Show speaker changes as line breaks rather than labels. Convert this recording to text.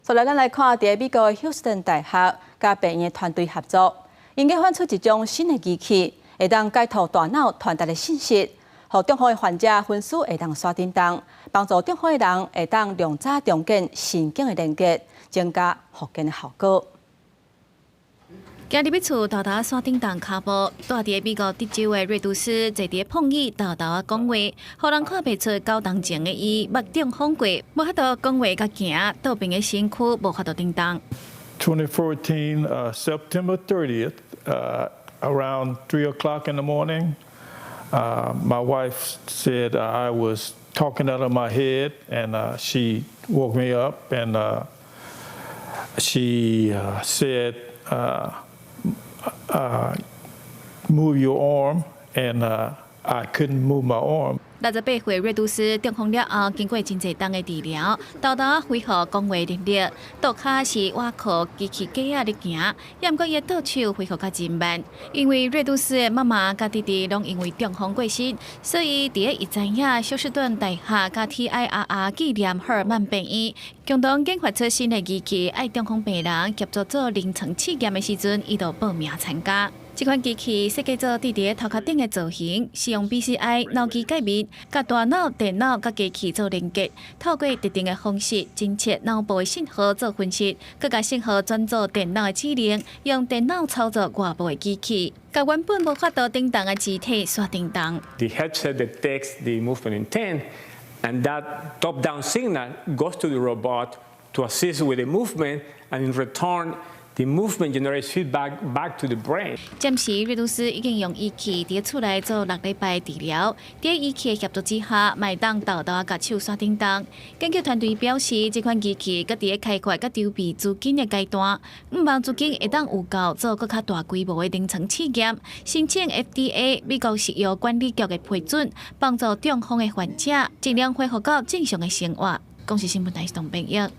所來，咱來看，佇美國休斯頓大學佮病院的團隊合作，𪜶研發出一種新的儀器，會當解讀大腦傳達的信息，予中風的患者分屍會當徙振動，幫助中風的人會當量早重建神經的連結，增加復健的效果。
行入去厝，沓沓徙振動跤步，蹛佇美國德州的瑞杜斯坐佇碰椅，沓沓仔講話，予人看袂出9冬前的伊捌中風過，無法度講話佮行，倒爿的身軀無法度振動。
2014, September 30th, around 3 o'clock in the morning, my wife said I was talking out of my head, and she woke me up, and she said, "Move your arm," and I couldn't move my arm.
68歲瑞杜斯中風了後，經過真濟冬的治療，沓沓恢復講話能力。倒跤是倚靠機器架仔咧行，也毋過伊的倒手恢復較真慢。因為瑞杜斯的媽媽佮弟弟攏因為中風過身，所以佇咧伊知影休斯頓大學佮 TIRR 紀念赫爾曼病院共同研發出新的儀器，愛中風病人協助做臨床試驗的時陣，伊就報名參加。這款機器設計做佇佇頭殼頂的造型，使用 BCI 腦機介面，佮大腦、電腦佮機器做連結，透過特定的方式偵測腦部的信號做分析，閣共信號轉做電腦的指令，用電腦操作外部的機器，共原本無法度振動的肢體徙振動。
The headset detects the movement intent, and that top-down signal goes to the robot to assist with the movement, and in return, the movement generates feedback back to the brain.
暫時，瑞杜斯已經用儀器佇厝內做6禮拜治療，佇儀器的協助之下，會當沓沓共手徙振動。研究團隊表示，這款儀器閣佇咧開發佮籌備資金的階段，向望資金會當有夠做閣較大規模的臨床試驗，申請 FDA 美國食藥管理局的批准，幫助中風的患者盡量恢復到正常的生活。公視新聞台東編譯。